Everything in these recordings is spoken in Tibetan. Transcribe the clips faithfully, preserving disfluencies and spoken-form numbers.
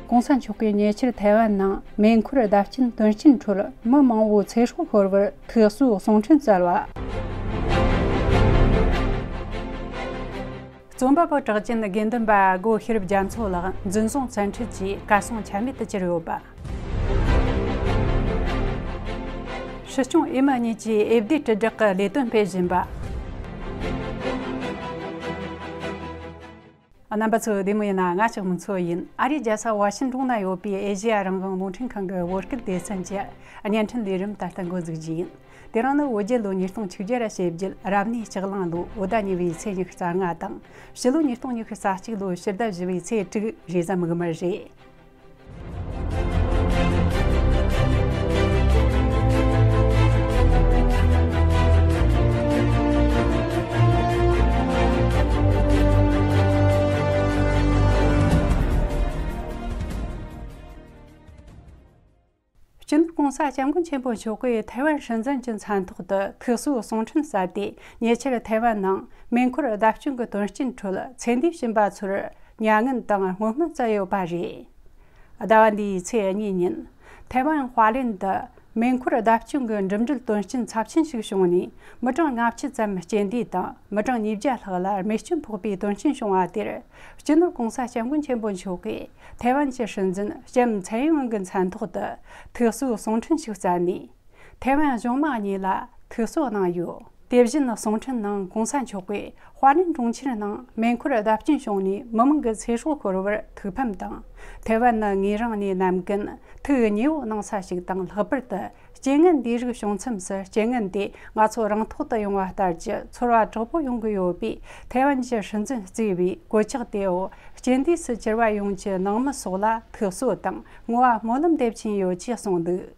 གོང་ས་མཆོག་གིས་ཉེ་ཆར་ཐའེ་ཝན་ནང་མེ་འཁོར་བརྡབ་སྐྱོན་དོན་རྐྱེན་ཁྲོད་མི་མང་བོའི་ཚེ་སྲོག་ཤོར་བར་ཐུགས་གསོའི་གསུང་འཕྲིན་བསྩལ་བ། རྩོམ་པ་པོ་གྲགས་ཅན་དགེ་འདུན་པ་སྒོ་ཤེས་རབ་རྒྱ་མཚོ་ལགས་འཛིན་བཟུང་བཙན་ཁྲིད་ཀྱིས་གར་སོང་ཆ་མེད་དུ་གྱུར་ཡོད་པ། སྲིད་སྐྱོང་འོས་མི་གཉིས་ཀྱིས་འོས་བསྡུའི་དྲིལ་བསྒྲགས་ཀྱི་ལས་དོན་སྤེལ་བཞིན་པ། རྣམ་པ་ཚོ་བདེ་མོ་ཡིན་ན། ང་ལྕགས་མོ་མཚོ་ཡིན། ཨ་རིའི་རྒྱལ་ས་ཝ་ཤིན་ཏོན་ན་ཡོད་པའི་ཨེ་ཤེ་ཡ་རང་དབང་རླུང་འཕྲིན་ཁང་གི་བོད་སྐད་སྡེ་ཚན་གྱི་བརྙན་འཕྲིན་ལས་རིམ་ད་ལྟ་འགོ་འཛུགས་རྒྱུ་ཡིན། དེ་རིང་ནི་བོད་རྒྱལ་ལོ་ཉིས་སྟོང་ཆིག་བརྒྱ་ར་ཞེ་བརྒྱད། རབ་གནས་ལྕགས་གླང་ལོ་འོ་ཟླ་གཉིས་པའི་ཚེས་ཉི་ཤུ་རྩ་ལྔ་དང་། ཕྱི་ལོ་ཉིས་སྟོང་ཉི་ཤུ་རྩ་གཅིག་ལོའི་ཕྱི་ཟླ་བཞི་པའི་ཚེས་དྲུག་རེས་གཟའ་མིག་དམར་རེད། སྤྱི་ནོར་༸གོང་ས་༸སྐྱབས་མགོན་ཆེན་པོ་མཆོག་གིས་ཐའེ་ཝན་སྲིད་འཛིན་གྱི་མཚན་ཐོག་ཏུ་ཐུགས་གསོའི་གསུང་འཕྲིན་བསྩལ་ཏེ། ཉེ་ཆར་ཐའེ་ཝན་ནང་མེ་འཁོར་བརྡབ་སྐྱོན་གྱི་དོན་རྐྱེན་ཁྲོད་ཚེ་འདས་ཕྱིན་པ་ཚོར་མྱ་ངན་དང་བསྔོ་སྨོན་བསྩལ་ཡོད་པ་རེད། ཟླ་བ་འདིའི་ཚེས་གཉིས་ཉིན། ཐའེ་ཝན་ཧྭ་ལན་དུ་མེ་འཁོར་བརྡབ་སྐྱོན་གྱི་འགྲིམ་འགྲུལ་དོན་རྐྱེན་ཚབས་ཆེན་ཞིག་བྱུང་ནས། མི་གྲངས་ལྔ་བཅུ་ཙམ་རྐྱེན་འདས་དང་། མི་གྲངས་ཉིས་བརྒྱ་ལྷག་ལ་རྨས་སྐྱོན་ཕོག་པའི་དོན་རྐྱེན་བྱུང་བ་དེར། སྤྱི་ནོར་༸གོང་ས་༸སྐྱབས་མགོན་ཆེན་པོ་མཆོག་གིས་ཐའེ་ཝན་གྱི་སྲིད་འཛིན་ལྕམ་ཚའེ་ཡིན་ཝེན་གྱི་མཚན་ཐོག་ཏུ་ཐུགས་གསོའི་གསུང་འཕྲིན་ཞིག་བསྩལ་ནས། ཐའེ་ཝན་གཞུང་མང་གཉིས་ལ་ཐུགས་གསོ་གནང་ཡོད། དེ་བཞིན་གསུང་འཕྲིན་ནང་༸གོང་ས་མཆོག་གིས་ཧྭ་ལན་གྲོང་ཁྱེར་ནང་མེ་འཁོར་བརྡབ་སྐྱོན་བྱུང་ནས་མི་མང་གི་ཚེ་སྲོག་ཤོར་བར་ཐུགས་ཕམ་དང་། ཐའེ་ཝན་ནི་ངོས་རང་ནས་ནམ་རྒྱུན་ཐུགས་ཉེ་བོ་གནང་ས་ཞིག་དང་། ལྷག་པར་དུ་རྐྱེན་ངན་འདིའི་རིགས་བྱུང་མཚམས་སུ། རྐྱེན་ངན་དེ་ང་ཚོ་རང་ཐོག་ཏུ་ཡོང་བ་ལྟར་གྱི་ཚོར་བ་དྲག་པོ་ཡོང་གི་ཡོད་པས། ཐའེ་ཝན་གྱི་སྲིད་འཛིན་གཙོས་པའི་གོད་ཆག་དེའོ། རྐྱེན་འདས་སུ་གྱུར་བ་ཡོངས་ཀྱི་ནང་མི་སོགས་ལ་ཐུགས་གསོ་དང་བསྔོ་བ་སྨོན་ལམ་འདེབས་ཀྱིན་ཡོད་ཅེས་གསུངས་འདུག།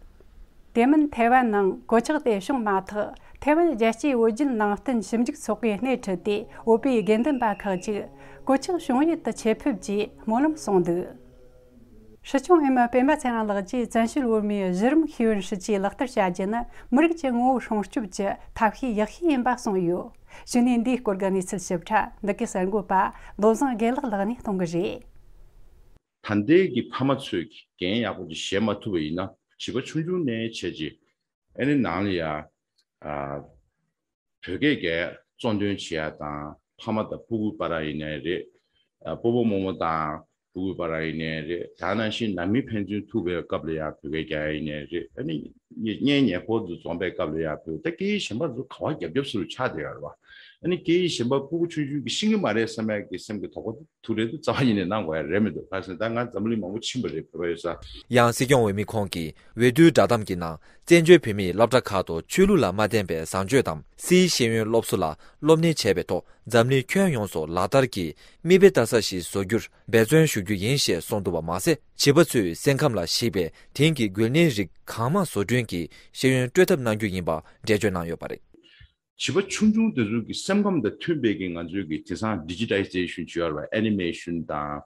དེ་མིན་ཐའེ་ཝན་ནང་གོད་ཆག་དེ་བྱུང་མ་ཐག་ཐའེ་ཝན་རྒྱལ་སྤྱིའི་བོད་བརྒྱུད་ནང་བསྟན་ཞིབ་འཇུག་ཚོགས་པའི་སྣེ་ཁྲིད་དེ། བོད་པའི་དགེ་འདུན་པ་ཁག་ཅིག་གོད་ཆག་བྱུང་ཡུལ་དུ་ཆེད་ཕེབས་ཀྱིས་སྨོན་ལམ་གསུངས་འདུག། སྲིད་སྐྱོང་འོས་མི་སྤེན་པ་ཚེ་རིང་ལགས་ཀྱིས་བཙན་བྱོལ་བོད་མིའི་གཞི་རིམ་ཤེས་ཡོན་སྲིད་ཇུས་ལག་བསྟར་བྱ་རྒྱུ་ནི་མི་རིགས་ཀྱི་ངོ་བོ་སྲུང་སྐྱོབ་ཀྱི་ཐབས་ཤེས་ཡག་ཤོས་ཡིན་པ་གསུངས་ཡོད། གཞུག་ནས་འདིའི་སྐོར་གྱི་གནས་ཚུལ་ཞིབ་ཕྲ་འདི་གའི་གསར་འགོད་པ་བློ་བཟང་དགེ་ལེགས་ལགས་ནས་གཏོང་གི་རེད། ད་ལྟའི་གི་ཕ་མ་ཚོས་ཀྱི་འགན་ཡག་པོ་ཅིག་བཞེས་མ་ཐུབ་པ་ཡིན་ན། བྱིས་པ་ཆུང་ཆུང་ནས་བྱས་ཀྱི་ཨ་ནི་ནང་ལ་ཡ་ཨ་བོད་སྐད་རྒྱག་གཙོ་འདོན་བྱེད་ཡ་དང་། ཕ་མ་དང་སྤུ་གུ་བར་ཡིན་ནའི་རེད། ཨ་སྤོ་བོ་རྨོ་མོ་དང་སྤུ་གུ་བར་ཡིན་ནའི་རེད། ད་ནང་བཞིན་ནང་མི་ཕན་ཚུན་ཐུག་པའི་སྐབས་ལ་ཡ་བོད་སྐད་རྒྱག་ཡ་ཡིན་ནའི་རེད། ཨ་ནི་གཉེན་ཉེ་འཁོར་དུ་འཛོམས་པའི་སྐབས་ལ་ཡ་བོད། ད་སྐད་ཡིག་གཞན་པ་ཚོ་ག་བ་རྒྱབ་རྒྱབ་སུ་ཆགས་བསྡད་ཡོད་རེད་བ། ཨ་ནི་སྐད་ཡིག་གཞན་པ་སྤུ་གུ་ཆུང་ཆུང་གིས་ཤེས་ཀྱི་མ་རེད་བསམ་ཡ་གི་སེམས་ཀྱི་དོགས་པ་དེ་ཐུག་རེད་དུ་རྩ་བ་ཉིད་ནས་གནང་དགོས་ཡ་རེད་མི་འདུག། ག་རེ་ཟེར་ན་ད་ང་འཛམ་བུ་གླིང་མང་པོ་ཕྱིན་པ་རེད། བོད་པ་ཡོད་ས། ཡང་སྲིད་སྐྱོང་འོས་མི་ཁོང་གིས་འོས་བསྡུའི་བསྒྲགས་གཏམ་གྱི་ནང་། བཙན་བྱོལ་བོད་མིས་སློབ་གྲྭ་ཁག་ཏུ་ཆོས་ལུགས་ལ་མ་བརྟེན་པའི་བཟང་སྤྱོད་དམ་སིའི་ཤེས་ཡོན་སློབ་གསོ་ལ་སློབ་གཉེར་བྱས་པའི་ཐོག་འཛམ་གླིང་ཁྱོན་ཡོངས་སུ་ལག་བསྟར་གྱི་མིག་དཔེ་ལྟ་ས་ཞིག་བཟོ་རྒྱུར་འབད་བརྩོན་ཞུ་རྒྱུ་ཡིན་ཞེས་གསུངས་འདུག་པ་མ་ཟད། བྱིས་པ་ཚོའི་སེམས་ཁམས་ལ་གཞིགས་པའི་དེང་གི་རྒྱུན་གནས་རིགས་གང་མང་བཟོ་སྐྲུན་གྱིས་ཤེས་ཡོན་སྤྲོད་ཐབས་གནང་རྒྱུ་ཡིན་པ་འགྲེལ་བརྗོད་གནང་ཡོད་པ་རེད། བྱིས་པ་ཆུང་ཆུང་དེ་ཚོ་གི་སེམས་ཁམས་དང་མཐུན་པའི་གི་ང་ཚོའི་གི་དེང་སང་ཌི་ཇི་ཊའི་ཛེ་ཤན་བྱེད་ཡོད་རེད་བ། ཨེ་ནི་མེ་ཤན་དང་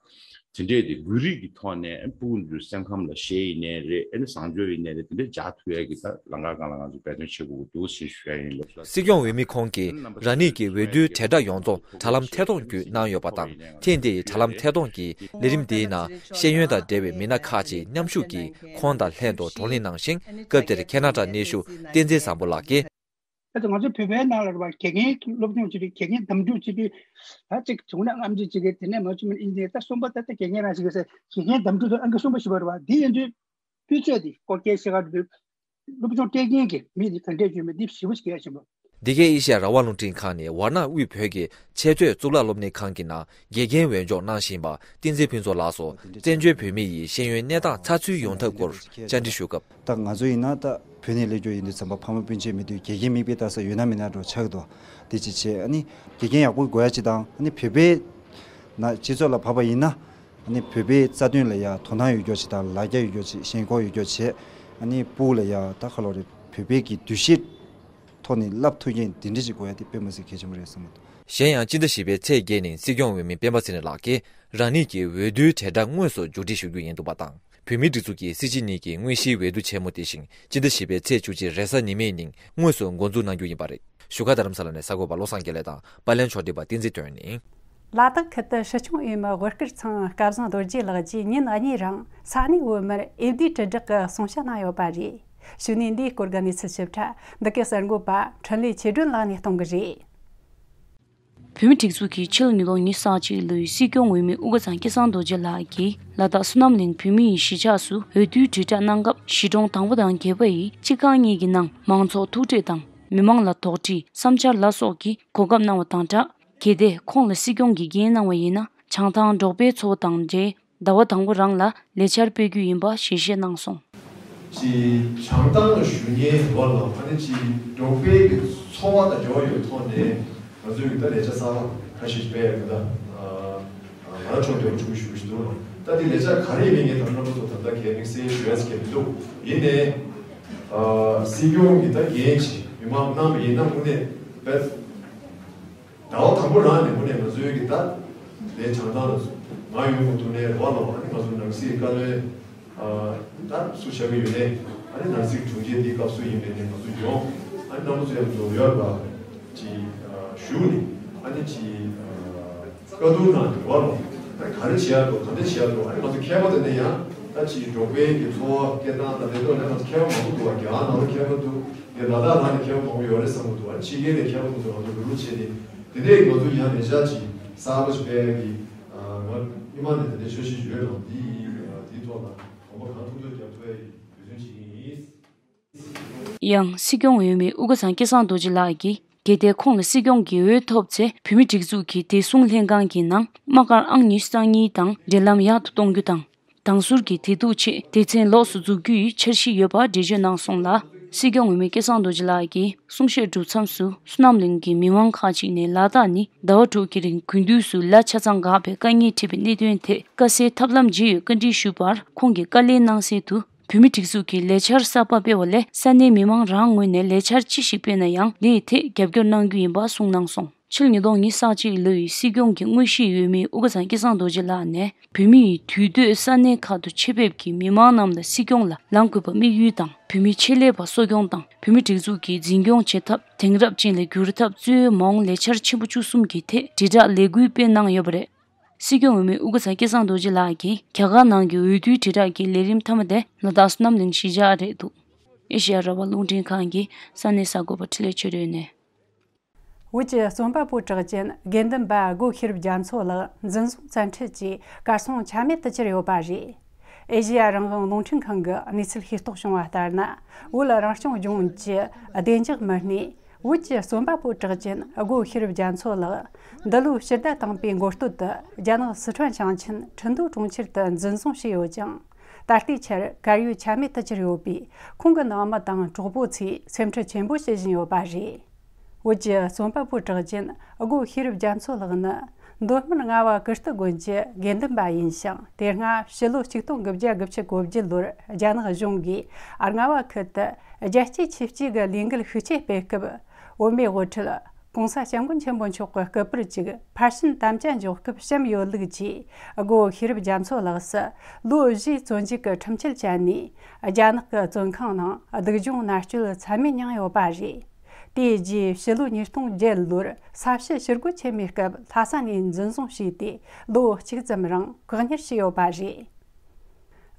དེ་འདྲས་དེ་འགུལ་རིས་ཀྱི་ཐོག་ནས་སྤུ་གུ་ཚོའི་སེམས་ཁམས་ལ་གཞས་ཡིན་ནའི་རེད། ཨེ་ནི་བཟང་སྤྱོད་ཡིན་ནའི་རེད། དེ་འདྲས་སྦྱར་ཐུབ་ཡ་གི་ད་ལམ་ཁ་སྒང་ལ་ང་ཚོ་འབད་བརྩོན་བྱེད་དགོས་ཀྱི་འདུག་ཞེས་ཞུ་ཡ་ཡིན་ལགས། སྲིད་སྐྱོང་འོས་མི་ཁོང་གིས་རང་ཉིད་ཀྱི་འོས་བསྡུའི་དྲིལ་བསྒྲགས་ཡོངས་རྫོགས་དྲ་ལམ་ཐད་གཏོང་བརྒྱུད་གནང་ཡོད་པ་དང་། ཐེངས་འདིའི་དྲ་ལམ་ཐད་གཏོང་གི་ལས་རིམ་འདིའི་ནང་ཤེས་ཡོན་དང་འབྲེལ་བའི་མི་སྣ་ཁག་ཅིག་མཉམ་ཞུགས་ཀྱིས་ཁོང་དང་ལྷན་དུ་བགྲོ་གླེང་གནང་ཞིང་། སྐབས་དེར་ཁེ་ན་ཌ་གནས་བཞུགས་བསྟན་འཛིན་བཟང་པོ་ལགས་ཀྱིས། ད་ལྟ་ང་ཚོ་བོད་པའི་ནང་ལ་རེད་བ། དགེ་རྒན་སློབ་སྦྱོང་བྱེད་དུས་དགེ་རྒན་གདམ་འཇུག་བྱེད་དུས་ད་ཅིག་བྱུང་ན་ཨམ་ཆི་ཅིག་གིས་དེ་ནས་མ་བྱུང་ན་ཨིན་ཇི་ནི་ད་གསུམ་པ་ད་ལྟ་དགེ་རྒན་རང་ཞིག་གིས་ཟེར་དགེ་རྒན་གདམ་འཇུག་དང་ཨང་ཀི་གསུམ་པ་ཞིག་པ་རེད་བ། འདི་ཡིན་དུས་སྤུས་ཚད་དེ་སྐོར་སྐད་བཤད་ག་འགྲོ་དུས་སློབ་སྦྱོང་སྤྲད་མཁན་གྱི་མི་དེ་ག་འདྲས་ཡོད་མེད་འདི་ཞིབ་པོ་ཞིག་གལ་ཆེན་པོ། འདི་གའི་ཨེ་ཤ་ཡ་རང་དབང་རླུང་འཕྲིན་ཁང་ནས་ཝར་ན་དབུས་བོད་ཀྱི་འཆད་རྩོད་གཙུག་ལག་སློབ་གཉེར་ཁང་གི་ནང་དགེ་རྒན་འོས་སྦྱོར་གནང་བཞིན་པ་བསྟན་འཛིན་ཕུན་ཚོགས་ལགས་སུ། བཙན་བྱོལ་བོད་མི་ཡི་ཤེས་ཡོན་གནས་སྟངས་ཚགས་ཚུད་ཡོང་ཐབས་སྐོར་བཅར་འདྲི་ཞུ་སྐབས། ད་ང་ཚོ་ཡིན་ན་ད་བོད་ནས་སླེབས་རྒྱུ་ཡིན་དུས་ཙམ་པ་ཕ་མ་སྤུན་མཆེད་མེད་དུས་དགེ་རྒན་མིག་དཔེ་ལྟ་ས་ཡོད་ན་མེད་ན་འདྲ་བོ་ཆགས་ཀྱི་འདུག། དེ་ཅིག་བྱས། ཨ་ནི་དགེ་རྒན་ཡག་པོ་དགོས་ཡ་ཅིག་དང་། ཨ་ནི་བོད་པའི་ནང་སྤྱི་ཚོགས་ལ་བབས་པ་ཡིན་ན། ཨ་ནི་བོད་པའི་རྩ་དོན་ལ་ཡ་དོ་སྣང་ཡོད་རྒྱུ་ཅིག་དང་། ལ་རྒྱ་ཡོད་རྒྱུ་ཅིག། ཞེན་ཁོག་ཡོད་རྒྱུ་ཅིག། ཨ་ནི་སྤུ་གུ་ལ་ཡ་ད་ག་ལོ་རེད། བོད་པའི་གི་འདུ་ཤེས་ཐོག་ནས་བསླབ་ཐུབ་མཁན་དེ་འདྲ་ཅིག་དགོས་ཡ་དེ་དཔེ་མི་སྲིད་གལ་ཆེན་པོ་རེད་བསམ་གྱི་འདུག། གཞན་ཡང་སྤྱི་ཟླ་བཞི་པའི་ཚེས་བརྒྱད་ཉིན་སྲིད་སྐྱོང་འོས་མི་སྤེན་པ་ཚེ་རིང་ལགས་ཀྱིས་རང་ཉིད་ཀྱི་འོས་བསྡུའི་དྲིལ་བསྒྲགས་དངོས་སུ་མཇུག་སྒྲིལ་ཞུ་རྒྱུ་ཡིན་འདུག་པ་དང་། བོད་མིའི་སྒྲིག་འཛུགས་ཀྱི་སྲིད་སྤྱི་གཉིས་ཀྱི་དངོས་གཞིའི་འོས་བསྡུ་ཆེན་མོ་དེ་བཞིན་སྤྱི་ཟླ་བཞི་པའི་ཚེས་བཅུ་གཅིག་རེས་གཟའ་ཉི་མའི་ཉིན་དངོས་སུ་འགོ་འཛུགས་གནང་རྒྱུ་ཡིན་པ་རེད། བཞུགས་སྒར་རྡ་རམ་ས་ལ་ནས་གསར་འགོད་པ་བློ་བཟང་དགེ་ལེགས་དང་། པར་ལེན་ཕྱོགས་སྒྲིག་པ་བསྟན་འཛིན་དོན་ནི། ལ་དྭགས་ཁུལ་དུ་སྲིད་སྐྱོང་འོས་མི་དབུ་དཀར་ཚང་སྐལ་བཟང་རྡོ་རྗེ་ལགས་ཀྱིས་ཉིན་གཉིས་རིང་ས་གནས་བོད་མིར་འོས་བསྡུའི་དྲིལ་བསྒྲགས་ཀྱི་གསུང་བཤད་གནང་ཡོད་པ་རེད། གཞུག་ནས་འདིའི་སྐོར་གྱི་གནས་ཚུལ་ཞིབ་ཕྲ་འདི་གའི་གསར་འགོད་པ་འཕྲིན་ལས་ཆོས་སྒྲོན་ལགས་ནས་གཏོང་གི་རེད། བོད་མིའི་སྒྲིག་འཛུགས་ཀྱིས་ཕྱི་ལོ་ཉིས་སྟོང་ཉི་ཤུ་རྩ་གཅིག་ལོའི་སྲིད་སྐྱོང་འོས་མི་དབུ་དཀར་ཚང་སྐལ་བཟང་རྡོ་རྗེ་ལགས་ཀྱིས་ལ་དྭགས་བསོད་ནམས་གླིང་བོད་མིའི་གཞིས་ཆགས་སུ་འོས་བསྡུའི་དྲིལ་བསྒྲགས་གནང་སྐབས། གཞིས་གྲོང་དང་པོ་དང་བརྒྱད་པ་ཡི་སྤྱི་ཁང་གཉིས་ཀྱི་ནང་མང་ཚོགས་ཐུག་འཕྲད་དང་མི་མང་ལ་དོགས་འདྲི། བསམ་འཆར་ལ་སོགས་ཀྱི་གོ་སྐབས་གནང་བ་དང་སྦྲགས། གལ་ཏེ་ཁོང་ལ་སྲིད་སྐྱོང་གི་འགན་གནང་བ་ཡིན་ན། བྱང་ཐང་འབྲོག་པའི་ཚོགས་དང་འབྲེལ་ཟླ་བ་དང་པོ་རང་ལ་ལས་འཆར་སྤེལ་རྒྱུ་ཡིན་པ་ཞལ་བཞེས་གནང་སོང་། ཅིག་བྱང་ཐང་ལ་བཞུགས་མཁན་བ་ལ་ཨ་ནི་ཅིག་འབྲོག་པའི་གི་འཚོ་བ་དང་འབྲེལ་བ་ཡོད་ཐོག་ནས་ང་ཚོའི་གི་ད་ལས་འཆར་གསར་པ་ཁ་ཤས་སྤེལ་ཡ་གི་ད་ང་རང་ཕྱོགས་འདེབས་ཆུང་ཞུ་ཞུ་འདུག་ད་དེ་ལས་འཆར་ག་རེ་ཡིན་མིན་ངས་ད་རྣམ་པ་ཚོ་ད་ལྟ་གལ་མིག་གསལ་ཞུ་ཡ་ཟེར་གྱི་མི་འདུག་ཡིན་ནའི་སྲིད་སྐྱོང་གི་ད་འགན་ཅིག་མི་མང་གནང་བ་ཡིན་ན་དངོས་གནས་བས། ཟླ་བ་དང་པོ་རང་ནས་དངོས་གནས་ང་ཚོའི་གི་ད་ལས་བྱང་ཐང་ལ་ང་ཡོང་མ་ཐུབ་ནའི་རེ་བ་ལ་ཨ་ནི་ང་ཚོ་ནང་སྲིད་བཀའ་བློན་ད་སུ་བྱ་གི་ཡོད་ནའི་ཨ་ནི་ནང་སྲིད་དྲུང་ཆེ་འདི་སྐབས་སུ་ཡིན་པའི་ནས་ང་ཚོ་ཡོང་ཨ་ནི་རྣམ་པ་ཚོ་ཡང་ལོ་ཡོད་པ་ཅིག་ཞུ་ནས་ཨ་ནི་ཅིག་བཀའ་བསྡུར་གནང་རེ་བ་ལ་ཨ་ནི་ག་རེ་བྱེད་ཡག་འགྲོ་ག་འདྲ་བྱེད་ཡག་འགྲོ་ཨ་ནི་ང་ཚོ་མཁས་པ་དེ་ནས་ཡང་ད་ཅིག་འབྲོག་པའི་གི་འཚོ་བ་སྐྱེལ་སྟངས་དང་དེ་ཚོ་ལ་ང་ཚོ་མཁས་པ་མང་པོ་འདུག་བ་རྒྱ་གར་ནང་ལ་མཁས་པ་འདུག་དེ་ལ་དྭགས་ནང་ནས་མཁས་པ་མང་པོ་ཡོད་རེད་བསམ་གྱི་འདུག་ཨ་ནི་ཕྱི་རྒྱལ་ནས་མཁས་པ་མང་པོ་འདུག་ང་ཚོ་རུ་རུ་བྱས་ནས་དེ་འདྲའི་ང་ཚོ་ཡང་ལས་འཆར་ཅིག་གསར་པ་ཞིག་སྤེལ་ཡག་གི་ང་སྔོན་མ་ནས་དེ་འདྲའི་འཆར་གཞི་ཡོད་རང་འདི་ཡི་འདིའི་ཐོག་ལ་གོམ་པ་གང་ཐུབ་ཐུབ་རྒྱབ་ཐུབ་ཡག་གི་འབད་བརྩོན་བྱེད་ཀྱི་ཡིན། ཡང་སྲིད་སྐྱོང་འོས་མི་དབུ་དཀར་ཚང་སྐལ་བཟང་རྡོ་རྗེ་ལགས་ཀྱིས། གལ་ཏེ་ཁོང་ལ་སྲིད་སྐྱོང་གི་འོས་ཐོབ་ཚེ། བོད་མིའི་སྒྲིག་འཛུགས་ཀྱི་བདེ་སྲུང་ལྷན་ཁང་གི་ནང་དམག་སྒར་ཨང་ཉི་ཤུ་རྩ་གཉིས་དང་འབྲེལ་ལམ་ཡག་ཏུ་གཏོང་རྒྱུ་དང་། དྭང་ཟུར་གྱི་བདེ་སྡུག་ཆེད་སྡེ་ཚན་ལོགས་སུ་འཛུགས་རྒྱུ་ཡི་འཆར་གཞི་ཡོད་པ་འགྲེལ་བརྗོད་གནང་སོང་ལ། སྲིད་སྐྱོང་འོས་མི་སྐལ་བཟང་རྡོ་རྗེ་ལགས་ཀྱིས་གསུང་བཤད་གྲུབ་མཚམས་སུ། བསོད་ནམས་གླིང་གི་མི་མང་ཁག་ཅིག་ནས་ལ་དྭགས་ནི་ཟླ་བ་དྲུག་གི་རིང་དགུན་དུས་སུ་ལ་ཆ་ཚང་འགག་པའི་དཀའ་ངལ་འཕྲད་པའི་གནད་དོན་ཐད་དཀའ་སེལ་ཐབས་ལམ་བརྗེ་ཡོད་བཀའ་འདྲི་ཞུས་པར། ཁོང་གིས་བཀའ་ལན་གནང་གསལ་དུ། བོད་མིའི་སྒྲིག་འཛུགས་ཀྱིས་ལས་འཆར་གསར་པ་སྤེལ་བ་ལས་ས་གནས་མི་མང་རང་ངོས་ནས་ལས་འཆར་ཅི་ཞིག་སྤེལ་ན་ཡང་དེའི་ཐད་རྒྱབ་སྐྱོར་གནང་རྒྱུ་ཡིན་པ་གསུངས་གནང་སོང་། ཕྱི་ལོ་ཉིས་སྟོང་ཉི་ཤུ་རྩ་གཅིག་ལོའི་སྲིད་སྐྱོང་གི་དངོས་གཞིའི་འོས་མི་དབུ་དཀར་ཚང་སྐལ་བཟང་རྡོ་རྗེ་ལགས་ནས། བོད་མིའི་དུས་སྟོད་ས་གནས་ཁག་ཏུ་ཆེད་ཕེབས་ཀྱིས་མི་མང་རྣམས་ལ་སྲིད་སྐྱོང་ལ་ལངས་དགོས་པ་དམིགས་ཡུལ་དང་། བོད་མིའི་ཆེད་ལས་པ་གསོ་སྐྱོང་དང་། བོད་མིའི་སྒྲིག་འཛུགས་ཀྱི་འཛིན་སྐྱོང་བྱེད་ཐབས་དེང་རབས་ཅན་ལ་བསྒྱུར་ཐབས་གཙོས་མ་འོངས་ལས་འཆར་ཆེན་པོ་བཅུ་གསུམ་གྱི་ཐད་དྲིལ་བསྒྲགས་ལས་འགུལ་སྤེལ་གནང་ཡོད་པ་རེད། སྲིད་སྐྱོང་འོས་མི་དབུ་དཀར་ཚང་སྐལ་བཟང་རྡོ་རྗེ་ལགས་ཀྱིས་རྒྱ་གར་ནང་གི་འོས་བསྡུའི་དྲིལ་བསྒྲགས་ཀྱི་ལས་རིམ་མཐའ་མ་དེ་ལ་དྭགས་བསོད་ནམས་གླིང་གཞིས་ཆགས་རེད་འདུག་ཨེ་ཤེ་ཡ་རང་དབང་རླུང་འཕྲིན་ཁང་གི་ས་གནས་གསར་འགོད་པ་འཕྲིན་ལས་ཆོས་སྒྲོན་ནས། བོད་ཀྱི་རྩོམ་པ་པོ་གྲགས་ཅན་དགེ་འདུན་པ་སྒོ་ཤེས་རབ་རྒྱ་མཚོ་ལགས་འཛིན་བཟུང་བཙན་ཁྲིད་ཀྱིས་གར་སོང་ཆ་མེད་དུ་གྱུར་ཡོད་པ་རེད། ཨེ་ཤེ་ཡ་རང་དབང་རླུང་འཕྲིན་ཁང་གི་གནས་ཚུལ་ཤེས་རྟོགས་བྱུང་བ་ལྟར་ན། བོད་རང་སྐྱོང་ལྗོངས་ཀྱི་བདེ་འཇགས་མི་སྣས། བོད་ཀྱི་རྩོམ་པ་པོ་གྲགས་ཅན་སྒོ་ཤེས་རབ་རྒྱ་མཚོ་ལགས་འདི་ལོའི་ཕྱི་ཟླ་དང་པོའི་འགོ་སྟོད་དུ་རྒྱ་ནག་སི་ཁྲོན་ཞིང་ཆེན་ཁྲིན་ཏུའུ་གྲོང་ཁྱེར་དུ་འཛིན་བཟུང་བྱས་ཡོད་ཅིང་། ད་ལྟའི་ཆར་གར་ཡོད་ཆ་མེད་དུ་གྱུར་ཡོད་པས། ཁོང་གི་ནང་མི་དང་གྲོགས་པོ་ཚོས་སེམས་ཁྲལ་ཆེན་པོ་བྱེད་བཞིན་ཡོད་པ་རེད། བོད་ཀྱི་རྩོམ་པ་པོ་གྲགས་ཅན་སྒོ་ཤེས་རབ་རྒྱ་མཚོ་ལགས་ནི། མདོ་སྨད་རྔ་བ་ཀིརྟི་དགོན་གྱི་དགེ་འདུན་པ་ཡིན་ཞིང་། དེ་སྔ་ཕྱི་ལོ་ཆིག་སྟོང་དགུ་བརྒྱ་དགུ་བཅུ་གོ་བརྒྱད་ལོར་རྒྱ་ནག་གཞུང་གིས་རྔ་བ་ཁུལ་དུ་རྒྱལ་གཅེས་ཆེ་བསྐྱེད་ཀྱི་ལས་འགུལ་ཤུགས་ཆེ་སྤེལ་སྐབས། བོད་མིའི་དབུ་ཁྲིད་༸གོང་ས་༸སྐྱབས་མགོན་ཆེན་པོ་མཆོག་གི་སྐུ་པར་གཅིག་ཕར་ཕྱིན་དམ་བཅའ་འཇོག་སྐབས་བཤམས་ཡོད་ལུགས་ཀྱིས། སྒོ་ཤེས་རབ་རྒྱ་མཚོ་ལགས་སུ་ལོ་བཞིའི་བཙོན་འཇུག་གི་ཁྲིམས་ཆད་བཅད་ནས། རྒྱ་ནག་གི་བཙོན་ཁང་ནང་སྡུག་སྦྱོང་མནར་གཅོད་ཚད་མེད་མྱངས་ཡོད་པ་རེད། དེའི་རྗེས་ཕྱི་ལོ་ཉིས་སྟོང་བརྒྱད་ལོར་ས་བྱི་ཞི་རྒོལ་ཆེན་མོའི་སྐབས་ལྷ་ས་ནས་འཛིན་བཟུང་བྱས་ཏེ་ལོ་གཅིག་ཙམ་རིང་བཀག་ཉར་བྱས་ཡོད་པ་རེད།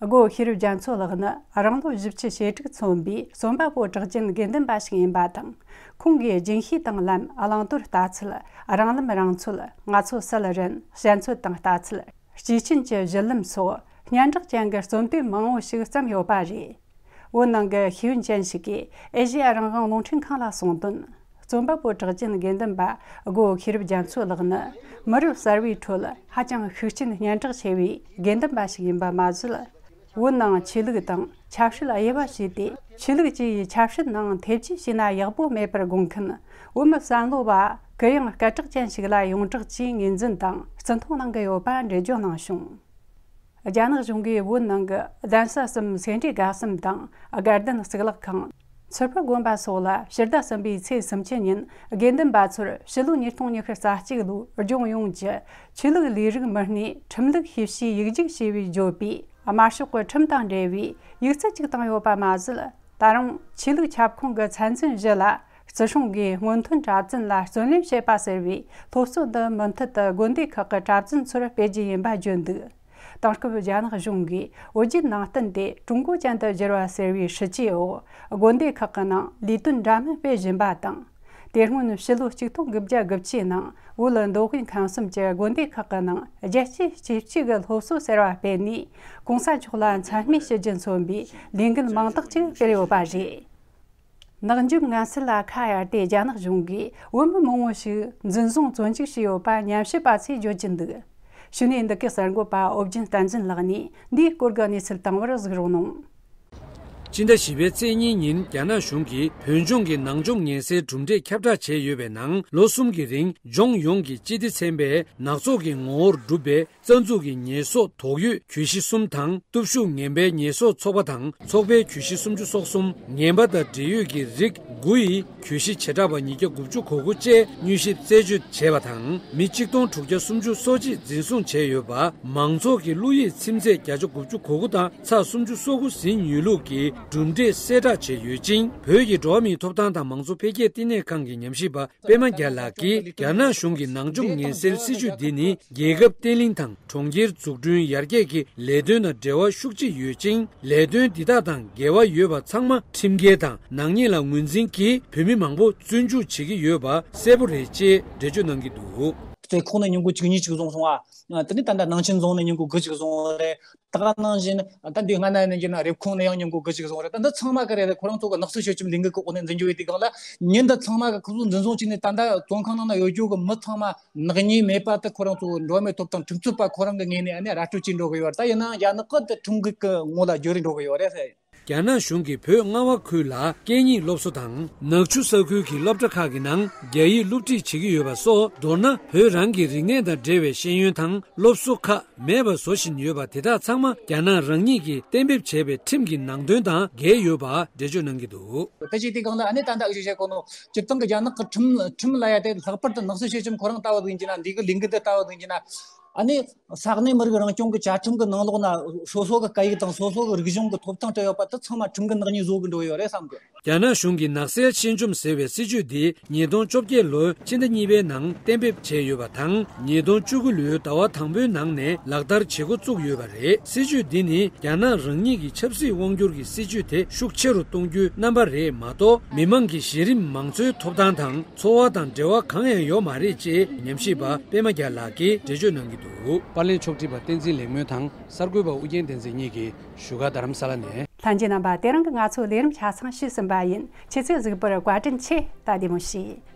སྒོ་ཤེས་རབ་རྒྱ་མཚོ་ལགས་ནི་རང་ལོ་བཞི་བཅུ་ཞེ་དྲུག་མཚོན་པའི་རྩོམ་པ་པོ་གྲགས་ཅན་དགེ་འདུན་པ་ཞིག་ཡིན་པ་དང་། ཁོང་གིས་རྒྱུན་ཤེས་དང་ལམ། བླང་དོར་ལྟ་ཚུལ། རང་ལམ་རང་འཚོལ། ང་ཚོ་སད་རན། བཤད་ཚོད་དང་ལྟ་ཚུལ། སྐྱེས་ཆེན་གྱི་བཞུད་ལམ་སོགས་སྙན་གྲགས་ཅན་གྱི་རྩོམ་དེབ་མང་བོ་ཞིག་བརྩམས་ཡོད་པ་རེད། བོད་ནང་གི་ཤེས་ཡོན་ཅན་ཞིག་གིས་ཨེ་ཤེ་ཡ་རང་དབང་རླུང་འཕྲིན་ཁང་ལ་གསུངས་དོན། རྩོམ་པ་པོ་གྲགས་ཅན་དགེ་འདུན་པ་སྒོ་ཤེས་རབ་རྒྱ་མཚོ་ལགས་ནི་མི་རབས་གསར་བའི་ཁྲོད་ཧ་ཅང་ཤུགས་རྐྱེན་སྙན་གྲགས་ཆེ་བའི་དགེ་འདུན་པ་ཞིག་ཡིན་པ་མ་ཟད། བོད་ནང་ཆོས་ལུགས་དང་ཆབ་སྲིད་དབྱེ་བ་ཕྱེས་ཏེ། ཆོས་ལུགས་སྤྱི་ཡི་ཆབ་སྲིད་ནང་ཐེ་བྱུས་བྱས་ན་ཡག་པོ་མེད་པར་དགོངས་མཁན་བོད་མི་བསམ་བློ་བ་གུ་ཡངས་སྐད་གྲགས་ཅན་ཞིག་ལ་ཡོངས་གྲགས་ཀྱིས་ངོས་འཛིན་དང་བརྩི་མཐོང་གནང་གི་ཡོད་པ་འགྲེལ་བརྗོད་གནང་བྱུང་། རྒྱ་ནག་གཞུང་གིས་བོད་ནང་གི་གདན་ས་གསུམ་སེ་འབྲས་དགའ་གསུམ་དང་དགའ་ལྡན་གཙུག་ལག་ཁང་། ཚོད་དཔག་དགོན་པ་སོགས་ལ་ཕྱི་ཟླ་གསུམ་པའི་ཚེས་སུམ་ཅུ་ཉིན་དགེ་འདུན་པ་ཚོར་ཕྱི་ལོ་ཉིས་སྟོང་ཉི་ཤུ་རྩ་གཅིག་ལོའི་ལྗོངས་ཡོངས་ཀྱི་ཆོས་ལུགས་ལས་རིགས་མི་སྣས་ཁྲིམས་ལུགས་ཤེས་བྱའི་ཡིག་རྒྱུགས་ཞེས་པའི་བརྗོད་པའི་དམར་ཤོག་གི་ཁྲིམས་དང་འབྲེལ་བའི་ཡིག་ཚད་ཅིག་བཏང་ཡོད་པ་མ་ཟད། ད་རུང་ཆོས་ལུགས་ཁྱབ་ཁོངས་ཀྱི་ཚད་འཛིན་བཞི་ལ་ ཙི་ཧྲུང་གིས་སྔོན་ཐོན་གྲྭ་བཙུན་ལ་བརྩོན་ལེན་བྱེད་པ་ཟེར་བའི་སློབ་གསོ་འདི་མུ་མཐུད་དུ་དགོན་སྡེ་ཁག་གི་གྲྭ་བཙུན་ཚོར་སྤེལ་རྒྱུ་ཡིན་པ་བརྗོད་འདུག། དེང་སྐབས་རྒྱ་ནག་གཞུང་གིས་བོད་བརྒྱུད་ནང་བསྟན་དེ་ཀྲུང་གོ་ཅན་དུ་བསྒྱུར་བ་ཟེར་བའི་སྲིད་ཇུས་འོག་དགོན་སྡེ་ཁག་གི་ནང་ལས་དོན་འདྲ་མིན་སྤེལ་བཞིན་པ་དང་། དེ་སྔོན་ཕྱི་ལོ་ཆིག་སྟོང་དགུ་བརྒྱ་དགུ་བཅུའི་ནང་བོད་མདོ་དབུས་ཁམས་གསུམ་གྱི་དགོན་སྡེ་ཁག་གི་ནང་རྒྱལ་གཅེས་སྤྱི་གཅིག་གི་སློབ་གསོ་ཟེར་བ་སྤེལ་ནས། གོང་ས་མཆོག་ལ་མཚན་སྨད་ཞུ་རྒྱུ་མཚོན་པའི་ལས་འགུལ་མང་དག་ཅིག་སྤེལ་ཡོད་པ་རེད། ནག་འཇོམས་ངན་སེལ་ལ་ཁ་གཡར་ཏེ་རྒྱ་ནག་གཞུང་གིས་བོད་མི་མང་བོ་ཞིག་འཛིན་བཟུང་བཙོན་འཇུག་བྱས་ཡོད་པ་ཉམས་ཞིབ་པ་ཚོས་བརྗོད་ཀྱི་འདུག། གཞུག་ནས་འདི་གའི་གསར་འགོད་པ་ཨོ་རྒྱན་བསྟན་འཛིན་ལགས་ནས་འདིའི་སྐོར་གྱི་གནས་ཚུལ་བཏང་བར་གཟིགས་རོགས་གནང་། སྤྱི་ཟླ་བཞི་པའི་ཚེས་གཉིས་ཉིན་རྒྱ་ནག་གཞུང་གིས་བོད་ལྗོངས་ཀྱི་ནག་འཇོམས་ངན་སེལ་གྲུབ་འབྲས་ཁྱབ་བསྒྲགས་བྱས་ཡོད་པའི་ནང་ལོ་གསུམ་གྱི་རིང་ལྗོངས་ཡོངས་ཀྱི་སྤྱི་བདེ་ཚན་པས་ནག་ཚོགས་ཀྱི་ངོ་བོར་གྲུབ་པའི་རྩ་འཛུགས་ཀྱི་ཉེས་གསོག་དོགས་ཡོད་གྱོད་གཞི་གསུམ་དང་། སྟོབས་ཤུགས་ངན་པའི་ཉེས་གསོག་ཚོགས་པ་དང་ཚོགས་པའི་གྱོད་གཞི་སུམ་ཅུ་སོ་གསུམ། ངན་པ་དང་འབྲེལ་ཡོད་ཀྱི་རིགས་དགུ་ཡི་གྱོད་གཞི་བྱེ་བྲག་པ་ཉིས་བརྒྱ་དགུ་བཅུ་གོ་དགུ་བཅས་མྱུལ་ཞིབ་རྩད་གཅོད་བྱས་པ་དང་། མི་གཅིག་སྟོང་དྲུག་བརྒྱ་སུམ་ཅུ་སོ་གཅིག་འཛིན་བཟུང་བྱས་ཡོད་པ། མང་ཚོགས་ཀྱི་བློ་ཡིད་ཚིམ་ཚད་བརྒྱ་ཆ་དགུ་བཅུ་གོ་དགུ་དང་ཚེག་སུམ་ཅུ་སོ་དགུ་ཟིན་ཡོད་ལུགས་ཀྱི་གྲུབ་འབྲས་གསལ་བསྒྲགས་བྱས་ཡོད་ཅིང་། བོད་ཀྱི་འགྲོ་བ་མིའི་ཐོབ་ཐང་དང་མང་གཙོ་འཕེལ་རྒྱས་བསྟི་གནས་ཁང་གི་ཉམས་ཞིབ་པ་པད་མ་རྒྱལ་ལགས་ཀྱིས། རྒྱ་ནག་གཞུང་གི་ནག་འཇོམས་ངན་སེལ་སྲིད་ཇུས་འདི་ནི་རྒྱལ་ཁབ་བརྟན་ལྷིང་དང་གྲོང་ཁྱེར་འཛུགས་སྐྲུན་ཡར་རྒྱས་ཀྱི་ལས་དོན་དང་འབྲེལ་བ་ཤུགས་ཆེ་ཡོད་ཅིང་། ལས་དོན་འདི་དག་དང་འགལ་བ་ཡོད་པ་ཚང་མ་ཁྲིམས་འགལ་དང་ནག་ཉེས་ལ་ངོས་འཛིན་གྱིས་བོད་མི་མང་པོ་བཙོན་འཇུག་བྱེད་ཀྱི་ཡོད་པ་གསལ་པོ་རེད་ཅེས་འགྲེལ་བརྗོད་གནང་གི་འདུག། རྩེ་ཁོག་ནས་ཉིན་གུང་བཅུ་གཉིས་ཅིག་བཟུང་སོང་བ། དེ་ནས་ད་ལྟ་ནང་ཆེན་རྫོང་ནས་ཉིན་གུང་དགུ་ཅིག་བཟུང་བ་རེད། ད་ག་ནང་བཞིན་ད་འདི་སྔ་ན་ནས་ཡིན་ན་རེབ་གོང་ནས་ཡང་ཉིན་གུང་དགུ་ཅིག་བཟུང་བ་རེད། ད་འདི་ཚང་མ་ག་རེ་རེད། ཁོ་རང་ཚོ་གི་ནག་སེལ་ཞི་ཆེམ་ལས་འགུལ་གི་འོག་ནས་འཛིན་རྒྱུ་ཡོད་དུས་སྒང་ལ། ཉིན་འདི་ཚང་མ་གི་ཁོ་ཚོ་འཛིན་བཟུང་བྱས་ནས་ད་ལྟ་བཙོན་ཁང་ནང་ན་ཡོད་རྒྱུ་གི་མི་ཚང་མ་ནག་ཉེས་མེད་པ་དེ་ཁོ་རང་ཚོ་འགྲོ་བ་མིའི་ཐོབ་ཐང་ཁྲིམས་རྩོད་པ་ཁོ་རང་གི་ངོས་ནས་ཨ་ནི་ར་སྤྲོད་བྱེད་འགྲོ་གི་ཡོད་རེད། ད་ཡིན་ནའང་རྒྱ་ནག་གི་དེ་ཁྲིམས་འགལ་གི་ངོ་ལ་བསྒྱུར་རེ་འགྲོ་གི་ཡོད་རེད་ཟེར། རྒྱ་ནག་གཞུང་གིས་བོད་རྔ་བ་ཁུལ་ལ་སྐད་གཉིས་སློབ་གསོ་དང་། ནག་ཆུ་ས་ཁུལ་གྱི་སློབ་གྲྭ་ཁག་གི་ནང་རྒྱ་ཡིག་སློབ་ཁྲིད་བྱེད་ཀྱི་ཡོད་པ་སོགས། མདོར་ན་བོད་རང་གི་རིག་གནས་དང་འབྲེལ་བའི་ཤེས་ཡོན་དང་སློབ་གསོ་ཁག་མེད་པ་བཟོ་བཞིན་ཡོད་པ་དེ་དག་ཚང་མ་རྒྱ་ནག་རང་ཉིད་ཀྱིས་གཏན་འབེབས་བྱས་པའི་ཁྲིམས་ཀྱི་ནང་དོན་དང་འགལ་ཡོད་པ་འགྲེལ་བརྗོད་གནང་གི་འདུག། ད་ཅིག་དེ་གང་ལ་ཨ་ནི་ད་ལྟ་ཨུ་ཅག་བཤད་གོ་ནོ་སྤྱིར་བཏང་གི་རྒྱ་ནག་གི་ཁྲིམས་ཁྲིམས་ལ་ཡ་དེ་ལྷག་པར་དུ་ནག་སེལ་ཞི་ཆེམ་ཁོ་རང་ལྟ་བུ་ཡིན་གྱི་ན། འདི་གི་ལས་འགུལ་འདི་ལྟ་བུ་ཡིན་གྱི་ན། ཨ་ནི་ས་གནས་མི་རིགས་རང་སྐྱོང་གི་བཅའ་ཁྲིམས་ཀྱི་ནང་ལོགས་ན་སོ་སོ་གི་སྐད་ཡིག་དང་སོ་སོ་གི་རིག་གཞུང་གི་ཐོབ་ཐང་སྤྲད་ཡོད་པ་དེ་ཚང་མ་ཁྲིམས་ཀྱི་ནག་ཉེས་བཟོ་གི་འགྲོ་ཡོད་རེད་བསམ་གི། རྒྱ་ནག་གཞུང་གིས་ནག་སེལ་ཞི་འཇོམས་ཟེར་བའི་སྲིད་ཇུས་འདི་ཉིས་སྟོང་བཅོ་བརྒྱད་ལོའི་ཕྱི་ཟླ་གཉིས་པའི་ནང་གཏན་འབེབས་བྱས་ཡོད་པ་དང་། ཉིས་སྟོང་བཅུ་དགུ་ལོའི་ཟླ་བ་དང་པོའི་ནང་ནས་ལག་བསྟར་བྱེད་འགོ་བཙུགས་ཡོད་པ་རེད། སྲིད་ཇུས་འདི་ནི་རྒྱ་ནག་རང་ཉིད་ཀྱི་ཆབ་སྲིད་དབང་སྒྱུར་གྱི་སྲིད་ཇུས་དེ་ཤུགས་ཆེ་རུ་གཏོང་རྒྱུའི་རྣམ་པ་རེད་མ་གཏོགས། མི་མང་གི་གཞི་རིམ་མང་གཙོའི་ཐོབ་ཐང་དང་འཚོ་བ་དང་འབྲེལ་བ་གང་ཡང་ཡོད་མ་རེད་ཅེས་ཉམས་ཞིབ་པ་པད་མ་རྒྱལ་ལགས་ཀྱིས་འགྲེལ་བརྗོད་གནང་གི་འདུག། པར་ལེན་ཕྱོགས་སྒྲིག་པ་བསྟན་འཛིན་ལེགས་སྨོན་དང་གསར་འགོད་པ་ཨུ་རྒྱན་བསྟན་འཛིན་གཉིས་ཀྱིས་བཞུགས་སྒར་རྡ་རམ་ས་ལ་ནས། ལྷན་རྒྱས་རྣམ་པ། དེ་རིང་གི་ང་ཚོའི་ལས་རིམ་ཆ་ཚང་ཞུས་ཟིན་པ་ཡིན། ཁྱེད་ཚོས་གཟིགས་པར་བཀའ་དྲིན་ཆེ། ད་བདེ་མོ་བྱོས།